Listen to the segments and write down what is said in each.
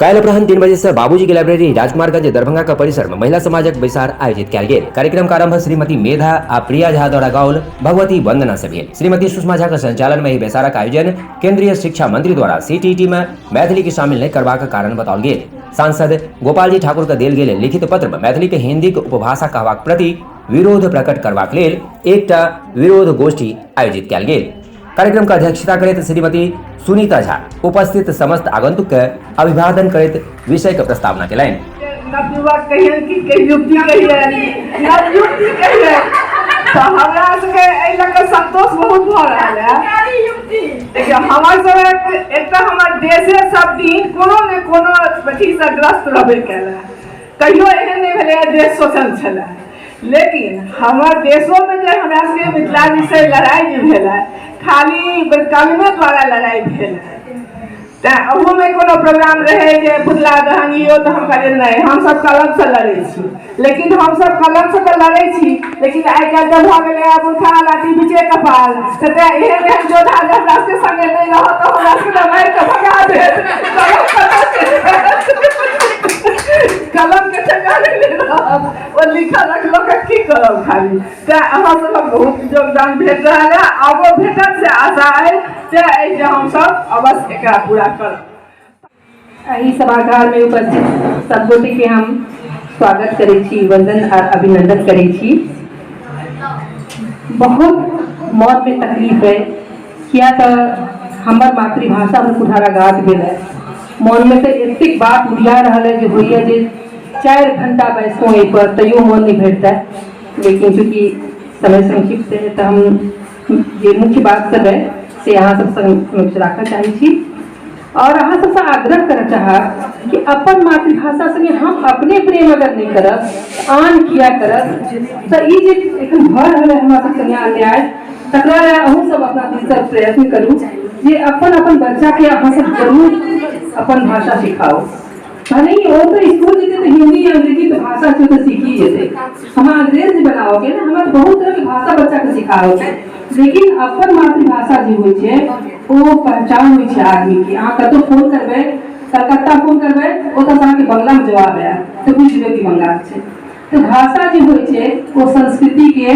काल्हि अपराह्न 3 बजे से बाबूजी के लाइब्रेरी राजकुमारगंज दरभंगा के परिसर में महिला समाजक बैसार आयोजित कयल गेल। कार्यक्रम के आरंभ श्रीमती मेधा आ प्रिया झा द्वारा गाओल भगवती वंदना से भेल। श्रीमती सुषमा झा के संचालन में एहि बैसारक आयोजन केंद्रीय शिक्षा मंत्री द्वारा सीटीईटी में मैथिली के शामिल नहीं करबाक कारण बताओल गेल। सांसद गोपालजी ठाकुर के देल गेल लिखित पत्र में मैथिली के हिंदी के उपभाषा कहबाक प्रति विरोध प्रकट करबाक लेल एकटा विरोध गोष्ठी आयोजित कयल गेल। कार्यक्रम के अध्यक्षता करैत श्रीमती सुनीता झा उपस्थित समस्त आगंतुक के अभिवादन करैत विषय के प्रस्तावना केलनि। नवयुवक कहियन कि युवती कहियन, नवयुवती कहियन, तऽ हमरा सबके एहि लऽ कऽ संतोष बहुत भऽ रहल है। देखियौ, हमर सबक एक तऽ हमर देशे सब दिन कोनो ने कोनो अथीसँ ग्रस्त रहबे कयल है। कहियो एहन नहि भेलै देश स्वतंत्र छलै, लेकिन हमर देशोमे जे हमरा सबके मिथिला विषय लड़ाइ जे भेल है, खाली कलमे द्वारा लड़ाइ भेल है। तेँ अहूमे कोनो प्रोग्राम रहै जे पुतला दहन इहो, तऽ हम कहलियै नहि, हमसब कलमसँ लड़ै छी। लेकिन हमसब कलमसँ तऽ लड़ै छी, लेकिन आइ काल्हि तऽ भऽ गेलै आब मूर्खा लाठी बिचे कपाल। तऽ तेँ एहन एहन योद्धा जे हमरा सबके संगे नहि रहत तऽ हमरा सबके तऽ मारि कऽ भगा देत। कलम कलमके ठेकाने नहि रहत, ओ लिखल रखलो के की करब खाली। तेँ अहाँ सबक बहुत योगदान भेट रहल है, आगो भेटत से आशा अइ। तेँ एहि जे हमसब अवश्य एकरा पूरा करब। एहि सभागार में उपस्थित सब गोटे के हम स्वागत करै छी, वंदन और अभिनंदन करै छी। बहुत मन में तकलीफ है, किया तऽ हमर मातृभाषा में कुठाराघात भेल है। मन में तऽ एतेक बात उड़िया रहल है जे होइए जे 4 घंटा बैसो एहि पर तैयो मन नहीं भरता। लेकिन चूँकि समय संक्षिप्त है तऽ हम जे मुख्य बात सब है से अहाँ सब समक्ष राखऽ चाहै छी और अहाँ सबसँ आग्रह करऽ चाहब कि अपन मातृभाषा संगे हम अपने प्रेम अगर नहीं करब, आन किया करब? तऽ ई जे एखन भऽ रहल है हमरा सब संगे अन्याय, तकरा लए अहूँ सब अपना दिससँ प्रयत्न करू जे अपन अपन बच्चाके अहाँ सब जरूर अपन भाषा सिखाउ। भले ही ओ तऽ स्कूल जेतै तऽ हिंदी या अंग्रेजी तऽ भाषा छै तऽ सीखी जेतै। हमरा अंग्रेज नहि बनाबऽके ने, हमरा बहुत तरहके भाषा बच्चाके सिखाबऽके, लेकिन अपन मातृभाषा जे होइ छै ओ पहचान होइ छै आदमीके। अहाँ कतहु फोन करबै, कलकत्ता फोन करबै, ओतऽसँ अहाँके बंगलामे जवाब आयत तऽ बुझि जेबै कि बंगाल छै। तऽ भाषा जे होइ छै ओ संस्कृतिके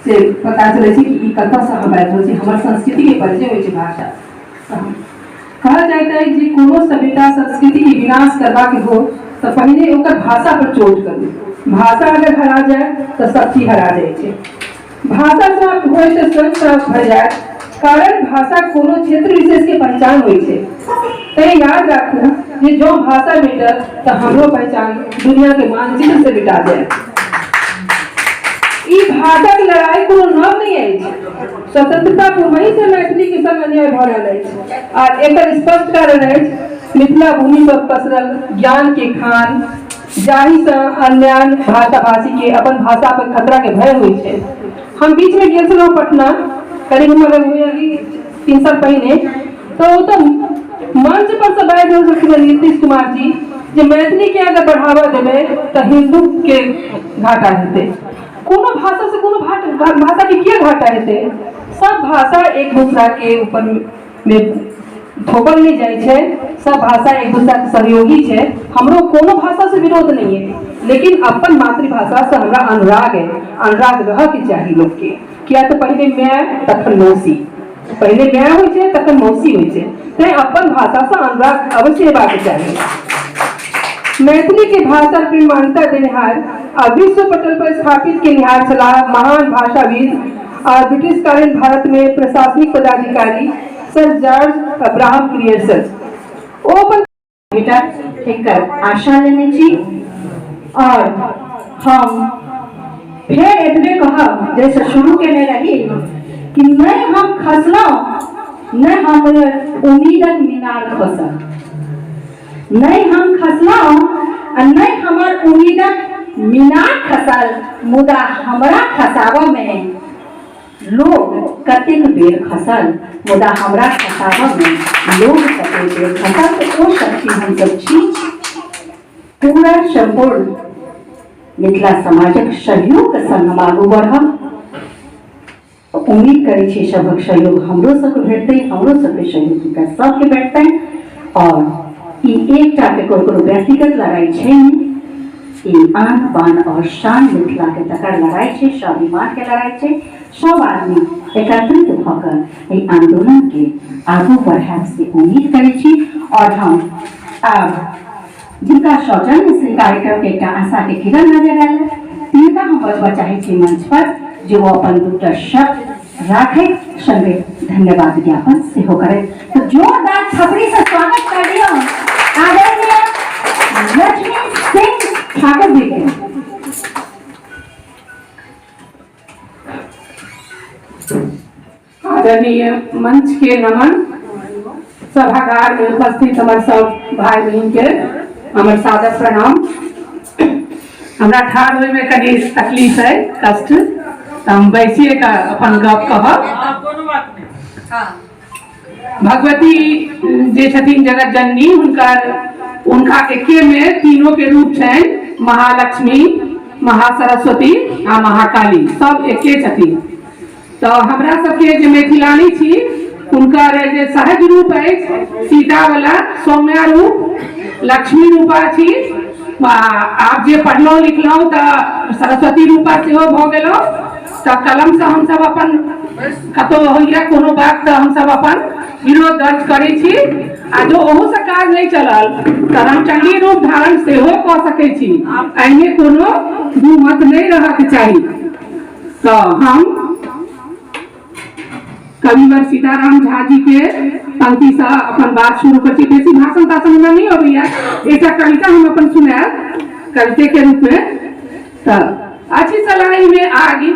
से पता चलै छै कि ई कतऽसँ हम बाजि रहल छी। हमर संस्कृतिके परिचय होइ छै भाषा। कहल जाइत अछि जे कोनो सभ्यता संस्कृतिके विनाश करबाक हो तऽ पहिने ओकर भाषा पर चोट करू। भाषा अगर हरा जाय तऽ सब चीज हरा जाइ छै। भाषा समाप्त होय तऽ स्वयं समाप्त भऽ जायत, कारण भाषा कोनो क्षेत्र विशेषके पहचान होइ छै। तैं याद राखू जे जँ भाषा मिटत तऽ हमरो पहचान दुनियाके मानचित्र से मिटा जायत। ई भाषाक लड़ाई कोनो नव नहि अछि। स्वतंत्रता पूर्वहि से मैथिली के संग अन्याय भऽ रहल अछि आर एकर स्पष्ट कारण अछि मिथिला भूमि पर पसरल ज्ञान के खान, जाहि सँ अन्य भाषा भाषी के अपन भाषा पर खतरा के भय होइ छै। हम बीच में गेल छलहुँ पटना, करीब हमर होइए 3 साल पहिने, तऽ ओतऽ मंच पर से बाजि रहल छलखिन नीतीश कुमार जी जे मैथिली के अगर बढ़ावा देबै तऽ हिंदू के घाटा हेतै। कोनो भाषा से कोनो भाषा के किया घाटा हेतै? सब भाषा एक दूसरा के ऊपर में थोपल नहीं जाइ छै, सब भाषा एक दूसरा के सहयोगी छै। हमरो कोनो भाषा से विरोध नहीं है, लेकिन अपन मातृभाषा से हमरा अनुराग है। अनुराग रह के चाही लोग के, किया तऽ पहिले माय तखन मौसी, पहिले माय होइ छै तखन मौसी होइ छै। तैं अपन भाषा से अनुराग अवश्य हेबाक चाही। मैथिली के भाषा प्रेम मान्यता देनिहार आ विश्व पटल पर स्थापित केनिहार छलाह महान भाषाविद आ ब्रिटिशकालीन भारत में प्रशासनिक पदाधिकारी सर जॉर्ज अब्राहम ग्रियर्सन। ओ अपन भेटत एकर आशा लेने छी और हम फेर एतबे कहब जैसे शुरू केने रही कि नहि हम खसलहुँ, नहि हमर उम्मीदक मीनार खसल, नहि हम खसलहुँ आ नहि हमर उम्मीदक मीनार खसल, मुदा हमरा खसाबऽमे लोग कतेक बेर खसल, मुदा हमरा खसाबऽमे लोग कतेक बेर खसल। तऽ ओ शक्ति हमसब छी। पूरा सम्पूर्ण मिथिला समाजक सहयोगके संग हम आगू बढ़ब। उम्मीद करै छी सभक सहयोग हमरो सबके भेटतै, हमरो सबके सहयोग हुनका सबके भेटतनि और ई एकटा के कोनो व्यक्तिगत लड़ाई छै नहि, ई आन बान और शान मिथिला के तकर लड़ाई छै, स्वाभिमान के लड़ाई छै। सब आदमी एकत्रित भऽ कऽ एहि आंदोलन के आगू बढ़ायब से उम्मीद करै छी। और हम आब जिनका सौजन्य से कार्यक्रम के एकटा आशा के किरण नजर आयल तिनका हम बजबऽ चाहै छी मंच पर जे ओ अपन दूटा शब्द राखैत संगे धन्यवाद ज्ञापन सेहो करैत। तो जोरदार थपड़ी से स्वागत कर दियौ आदरणीय लक्ष्मी सिंह ठाकुर जी के। आदरणीय मंच के नमन, सभागार में उपस्थित हमर सब भाई बहिन के हमर सादर प्रणाम। हमरा ठाढ़ होय में कनी तकलीफ है, कष्ट, तऽ हम बैसिए कऽ अपन गप कहब। भगवती जे छथिन जगत जननी, हुनकर हुनका एके में तीनों के रूप छनि, महालक्ष्मी, महासरस्वती आ महाकाली, सब एके छथिन। तऽ हमरा सबके जे मैथिलानी छी हुनकर जे सहज रूप अछि सीतावला सौम्या रूप, लक्ष्मी रूपा छी। आब जे पढ़लहुँ लिखलहुँ तऽ सरस्वती रूपा सेहो भऽ गेलहुँ। तऽ कलमसँ हमसब अपन कतहु होइए कोनो बात तऽ हमसब अपन विरोध दर्ज करै छी, आ जो ओहूसँ काज नहि चलल तऽ रामचंडी रूप धारण सेहो कऽ सकै छी। एहिमे कोनो दू मत नहि रहऽके चाही। तऽ हम कविवर सीताराम झा जी के पंक्ति से अपन बात शुरू करै छी। बेसी भाषण ताषण हमरा नहि अबैया, एकटा कविता हम अपन सुनायब कविते के रूप में। तऽ अछि सलाई में आगि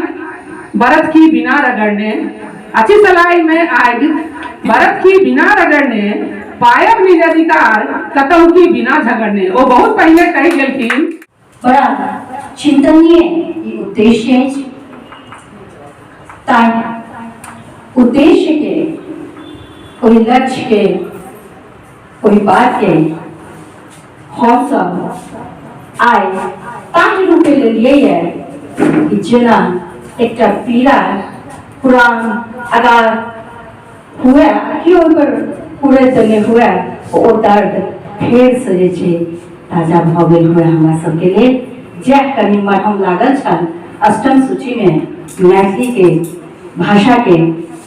बरत की बिना रगड़ने, अछि सलाई में आगि बरत की बिना रगड़ने, पायब निज अधिकार कतहु की बिना झगड़ने। ओ बहुत पहिने कहि गेलखिन। बड़ा चिंतनीय ई उद्देश्य अछि, ताहि उद्देश्य के, ओहि लक्ष्य के, ओहि बात के हमसब आइ ताहि रूपे लेलियै कि जेना एकटा पीड़ा पुरान अगार हुए कि ओहिपर कुरैत देने हुए, ओ दर्द फेरसँ जे छै ताजा भऽ गेल हुए हमरा सबके लेल। जएह कनि मरहम लागल छल अष्टम सूचीमे मैथिलीके भाषाके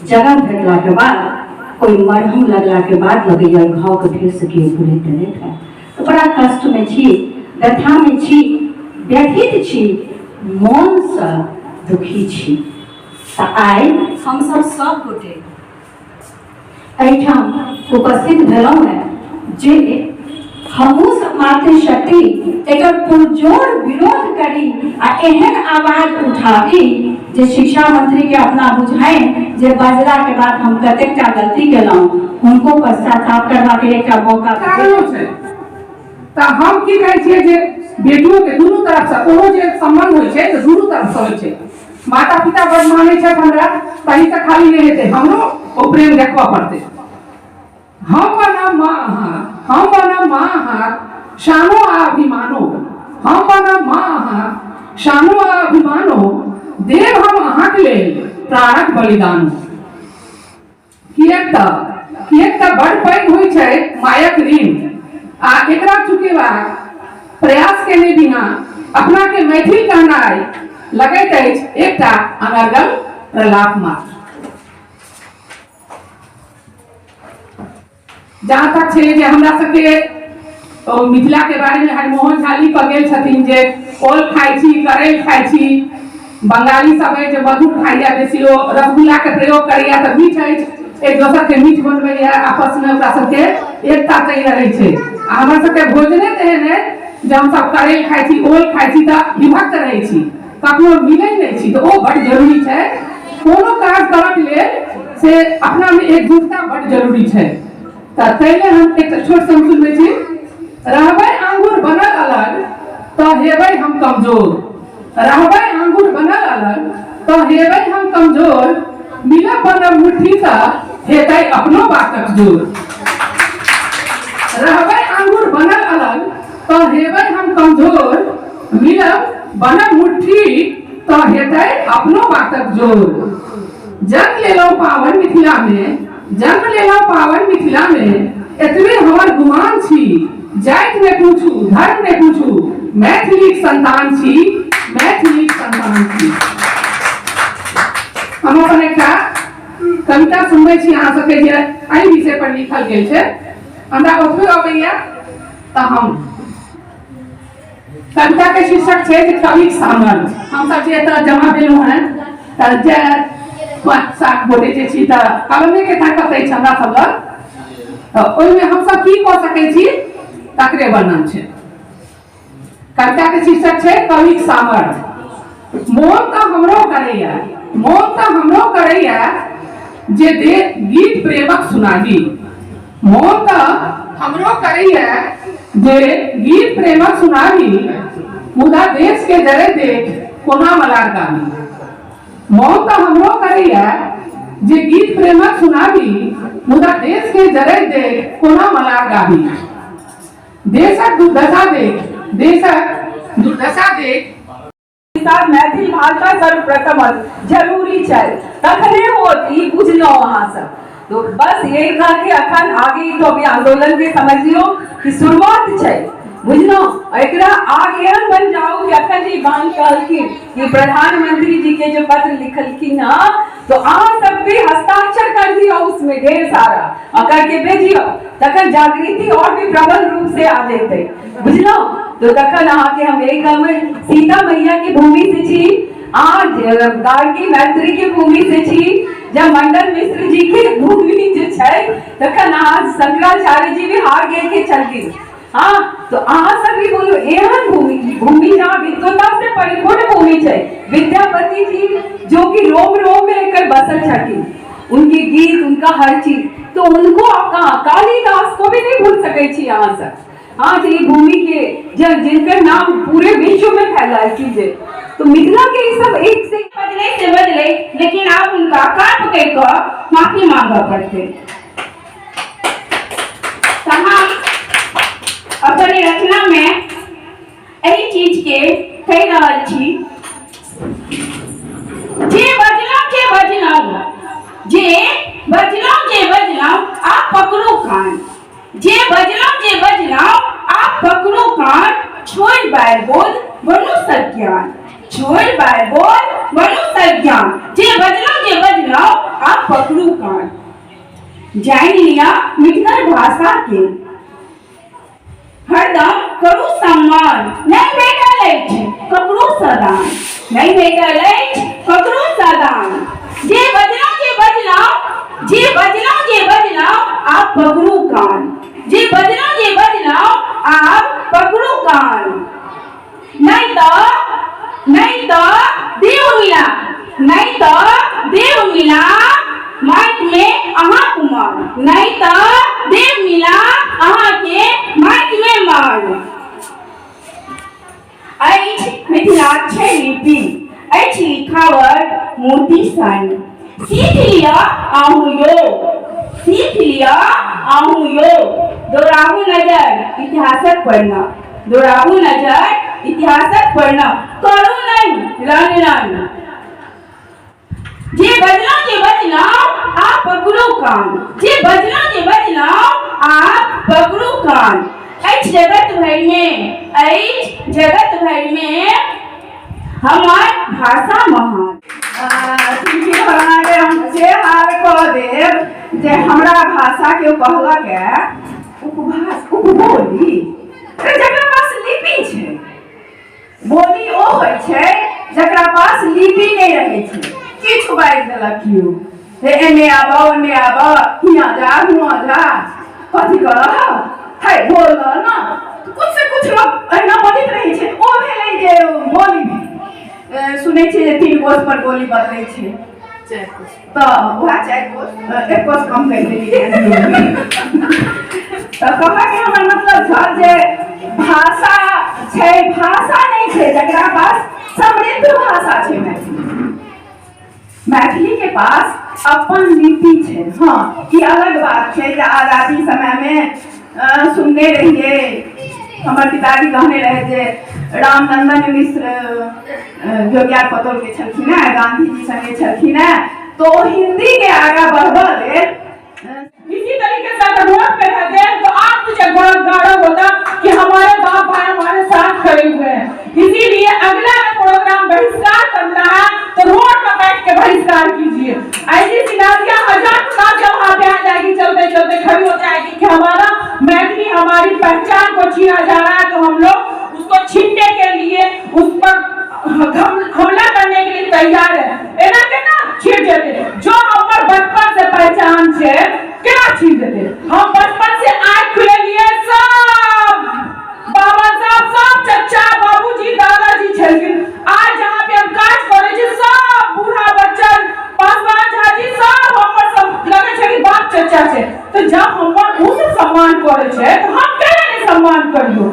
जगह भेटलाके बाद, ओहि मरहम लगलाके बाद लगैए घावके फेरसँ केओ कुरैत देने है। तऽ बड़ा कष्टमे छी, व्यथामे छी, व्यथित छी, मोनसँ दुखी छी। तऽ आइ हमसब सब गोटे एहिठाम उपस्थित भेलहुँ हेँ जे हमहूँ सब मातृशक्ति एकर पुरजोर विरोध करी आ एहन आवाज उठाबी जे शिक्षा मंत्री के अपना बुझाइन जे बजला के बाद हम कतेकटा गलती केलहुँ, हुनको पश्चाताप करबाक एकटा मौका कारणो छै। तऽ हम की कहै छियै जे बेटियो के दुनू तरफसँ कोनो जे सम्बन्ध होइ छै तऽ दुनू तरफसँ होइ छै। माता पिता बड मानै छथि हमरा, ताहिसँ खाली नहि हेतै, हमरो ओ प्रेम देखबऽ पड़तै। हम बनब माँ अहाँ, हम बनब माँ अहाँ शानो आ अभिमानो, हम बनब माँ अहाँ शानो आ अभिमानो, देव हम अहाँके लेल प्राणक बलिदानो। किएक तऽ बड़ पैघ होइ छै मायक ऋण, आ एकरा चुकेबाक प्रयास केने बिना अपना के मैथिल कहनाइ लगैत अछि एकटा अनर्गल प्रलाप मात्र। जहाँ तक छै जे हमरा सबके मिथिला के बारे में हरिमोहन झा लिख कऽ गेल छथिन जे ओल खाइ छी, करैल खाइ छी, बंगाली सब अछि जे मधुर खाइया बेसी, ओ रसगुल्ला के प्रयोग करैया तऽ मीठ अछि, एक दोसर के मीठ बनबैया, आपस में ओकरा सबके एकता तय रहै छै। आ हमर सबके भोजने तेहन अछि जे हमसब करैल खाइ छी, ओल खाइ छी तऽ विभक्त रहै छी, कखनो मिलै नहि छी। तऽ ओ बड्ड जरूरी छै, कोनो काज करऽके लेल से अपनामे एकजुटता बड्ड जरूरी छै। तऽ ताहि लेल हम एकटा छोट सन सुनबै छी। रहबै आंगुर बनल अलग तऽ हेबै हम कमजोर, रहबै आंगुर बनल अलग तऽ हेबै हम कमजोर, मिलब बनब मुट्ठीसँ हेतै अपनो बातक जोर। रहबै आंगुर बनल अलग तऽ हेबै हम कमजोर, मिलब बनब मुट्ठी तऽ हेतै अपनो बातक जोर। जन्म लेलहुँ पावन मिथिलामे, जन्म लेलहुँ पावन मिथिलामे, एतबे हमर गुमान छी, जाति ने पूछू धर्म ने पूछू, मैथिलीक संतान छी, मैथिलीक संतान छी। हम अपन एकटा कविता सुनबै छी अहाँ सबके जे एहि विषय पर लिखल गेल छै। हमरा ओतबे अबैया तऽ हम कविता के शीर्षक छै जे कविक सामर्थ्य। हमसब जे एतऽ जमा भेलहुँ हेँ तऽ जे पाँच सात गोटे जे छी तऽ कलमे के ताकत अछि हमरा सब लग, तऽ ओहिमे हमसब की कऽ सकै छी तकरे वर्णन छै। कविता के शीर्षक छै कविक सामर्थ्य। मोन तऽ हमरो करैया, मोन तऽ हमरो करैया जे दे गीत प्रेमक सुनाबी। मोन तऽ हमरो करैया जे गीत प्रेमक सुनाबी, मुदा देश के जरे देख कोना मलार गाबी। मोन तऽ हमरो करैया जे गीत प्रेमक सुनाबी, मुदा देश के जरे देख कोना मलार गाबी। देशक दुर्दशा देख, देशक दुर्दशा देख साथ मैथिल भाषा सर्वप्रथम जरूरी छै, तखने होत, ई बुझलहुँ अहाँ सब। तो बस यही कह के अखन आगे तो अभी आंदोलन के समझियो कि शुरुआत छै, बुझलहुँ। एकरा आगे एहन बन जाओ कि अखन जे बहन कहलखिन कि प्रधानमंत्री जी के जो पत्र लिखलखिन हँ, तो अहाँ सब भी हस्ताक्षर कर दियो उसमें ढेर सारा और करके भेजियो, तखन जागृति और भी प्रबल रूप से आ जेतै, बुझलहुँ। तो तखन अहाँके हम यही कहबै, सीता मैया के भूमि से छी, अहाँ गार्गी मैत्री के भूमि से छी, जब मंडन मिश्र जी के भूमि जे छै, तखन अहाँ शंकराचार्य जी भी हार गेल के छलखिन। हाँ, तो अहाँ सब भी बोलू एहन भूमि, भूमि जहाँ विद्वता से परिपूर्ण भूमि छै। विद्यापति जी जो कि रोम रोम में एकर बसल छथिन, उनके गीत, उनका हर चीज, तो उनको आप कहाँ, कालिदास को भी नहीं भूल सकै छी अहाँ सब। हाँ, जे ई भूमि के जिनकर नाम पूरे विश्व में फैला चीज है, तो मिथिला के ई सब एक से बजले से बजले, लेकिन आब हुनका कान पकड़ कऽ माफी मांगऽ पड़तै। तऽ हम अपन रचनामे एहि चीजके कहि रहल छी। जे बजलहुँ जे बजलहुँ, जे बजलहुँ जे बजलहुँ, आब पकड़ू कान। जे बजलहुँ जे बजलहुँ, आब पकड़ू कान, छोड़ि बारि बोध बनू सज्ञान, छोड़ि बारि बोध बनू सज्ञान। जे बजलहुँ जे बजलहुँ, आब पकड़ू कान। जानि लिअ मिठगर भाषा के, हरदम करू सम्मान। नहि भेटल अछि ककरो सदान, नहि भेटल अछि ककरो सदान। जे बजलहुँ जे बजलहुँ, जे बजलहुँ जे बजलहुँ, आब पकड़ू कान। जे बजलहुँ जे बजलहुँ, आब पकड़ू कान। नहि तऽ, नहि तऽ देव मिला, नहि तऽ देव मिला माटिमे अहाँ कुमार, नहि तऽ देव मिला अहाँके माटिमे मार। अछि मिथिलाक्षर लिपि, अछि लिखावट मोती सन, सीख लिअ अहूँ यौ, सीख लिअ अहूँ यौ। दौड़ाबू नजर इतिहासक पढ़ना, दौड़ाबू नजर इतिहासक पढ़ना, करू नहि रन रन। जे बजलहुँ जे बजलहुँ, आब पकड़ू कान। जे बजलहुँ जे बजलहुँ, आब पकड़ू कान। अछि जगत भरिमे, अछि जगत भरिमे हमर भाषा महान। अहाँके हम से हाल कऽ देब जे हमरा भाषा के कहलक है उपभाषा, उपबोली। जकरा पास लिपि छै, बोली ओ होइ छै जकरा पास लिपि नहि रहै छै। किछु बाजि देलक केओ, हे एने आब ओने आब, हियाँ जा हुआँ जा, कथी करह है बोल ना, कुछ से कुछ लोग एहिना बजैत रहै छै। ओ भेलै जे बोली भेल। सुनै छियै जे 3 कोस पर बोली बदलै छै, तऽ वएह 4 कोस, 1 कोस कम कहि देलियै। तऽ कहऽके हमर मतलब छल जे भाषा छै, भाषा नहि छै जकरा पास समृद्ध भाषा छै। मैथिली, मैथिली के पास अपन लिपि छै। हाँ, ई अलग बात छै जे आजादी समयमे सुनने रहियै, हमर पिताजी कहने रहै जे रामनंदन मिश्र जोगिया पतौल के छलखिन हेँ, गांधी जी संगे छलखिन हेँ, तो ओ हिंदी के आगाँ बढ़बऽ लेल इसी तरह तरीके से अगर रोड पे रहते तो आज मुझे गौरव होता कि हमारे बाप भाई हमारे साथ खड़े हुए हैं। इसीलिए अगला प्रोग्राम बहिष्कार करना है तो रोड पर बैठ के बहिष्कार कीजिए। ऐसी सी नाजिया, हजार नाजिया वहां पे आ जाएगी, चलते चलते खड़ी हो जाएगी कि हमारा मैथिली, हमारी पहचान को छीना जा रहा है, तो हम लोग उसको छीनने के लिए, उस पर हमला करने के लिए तैयार है। एना केना छीन जेतै जो हमर बचपन से पहचान छै, केना छीन जेतै? हम बचपन से आँख खुलेलिए, सब बाबा साहब, सब चचा, बाबूजी, दादाजी छलखिन। आज जहाँ पे हम काज करै छी, सब बूढ़ा बच्चन, पासवान, झाजी, सब हमर सब लगै छै कि बाप चचा छै। तो जब हमर ओ सब सम्मान करै छै, तो हम केना नहि सम्मान करियौ?